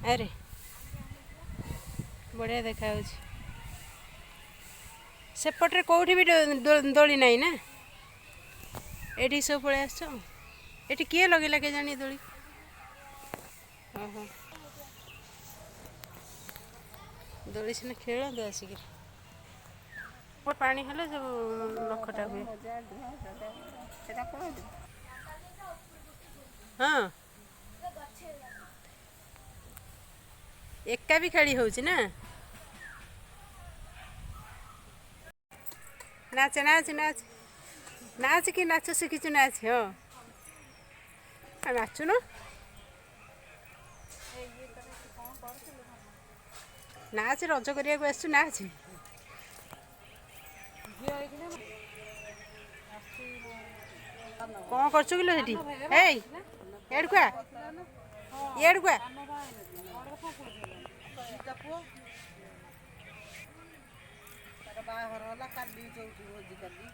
ଆରେ ବଢ଼ିଆ ଦେଖାଯାଉଛି। ସେପଟରେ କେଉଁଠି ବି ଦୋଳି ନାହିଁ ନା, ଏଠି ସବୁ ପଳେଇ ଆସିଛ। ଏଠି କିଏ ଲଗେଇଲା କେଜାଣି ଦୋଳି? ଓହୋ, ଦୋଳି ସିନା ଖେଳନ୍ତି ଆସିକିରି। ପାଣି ହେଲେ ସବୁ ଲଖଟା ହୁଏ। ହଁ, ଏକା ବି ଖେଳି ହେଉଛି ନା। ନାଚ ନାଚ ନାଚ ନାଚ, କି ନାଚ ଶିଖିଛୁ? ନାଚ। ହଁ, ନାଚୁନୁ। ନାଚ, ରଜ କରିବାକୁ ଆସିଛୁ, ନାଚ। କ'ଣ କରୁଛୁ କିଲୋ ସେଠି? ଏଇ ଏଆଡ଼କୁ ଆ, ଇଆଡ଼କୁ ଆ। ବାହାଘର ହେଲା କାଲି, ଯୋଉଠି ଭୋଜି କାଲି।